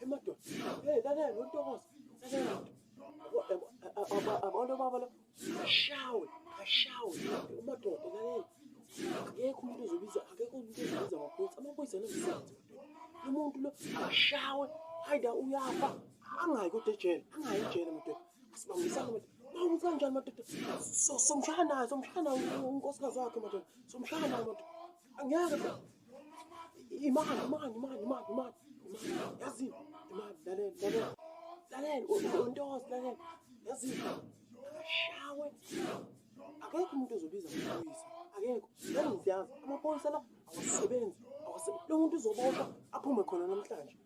Emadoda. Hey, lalela nontokozo. Lalela. Abantu baba lo ashawe, ashawe. Umadoda lalela. Akekho umuntu ozobiza, akekho umuntu ozobiza amaphoyisa. Amaphoyisa anomsebenzi madoda. Lo muntu lo akashawe, hayida uyafa. Angayi kodwa ejele, angayi ejele madoda. Asibambisane madoda. Mawukuthi kanjani madoda? Somshaya naye, somshaya naye unkosikazi wakhe madoda. Somshaya naye madoda. Angeke bro. Imali, imali, imali, imali, imali. Imali. Yazini, imali, lalela, lalela. Lalela, untokozo, lalela. Yazini. Akashawe. Akekho umuntu ozobiza amaphoyisa. Akekho. Nami ngiyazi. Amaphoyisa la awasebenzi. Awasebenzi. Lo muntu uzoboshwa aphume khona namhlanje.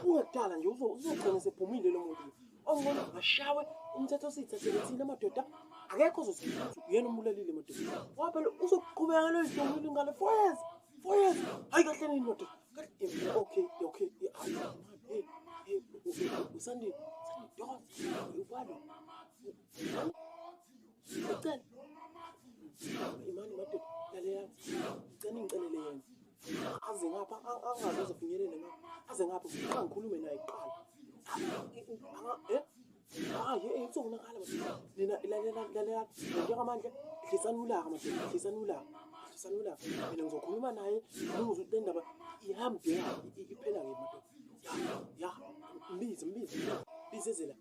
Kungekudala nje uzogcina sephumile lo muntu. Ongcono ashawe umthetho osithathele thina madoda. Akekho ozothi uyena umbulalile madoda. Ngoba phela uzoqhubeka lo idlungile ingane 4 years. 4 years. Hayi kahle nini madoda. Okay, okay. Hayi, hey, hey, usandile. Sandile, dog. Ubalo. Ucela. Imani madoda, lalela. Ngicela ngicelele yena. Aze ngapha angaze azofinyelele ngapha. Aze ngapha ngiqala ngikhulume naye kuqala. Eh? Hayi, eh kuzokonakala madoda. Nina lalela lalela njengamanje dlisani ulaka madoda, dlisani ulaka. Dlisani ulaka. Mina ngizokhuluma naye ngimuzwe ukuthi le ndaba ihambe iphela ke madoda. Ya, ya, mbize mbize. Bizezela.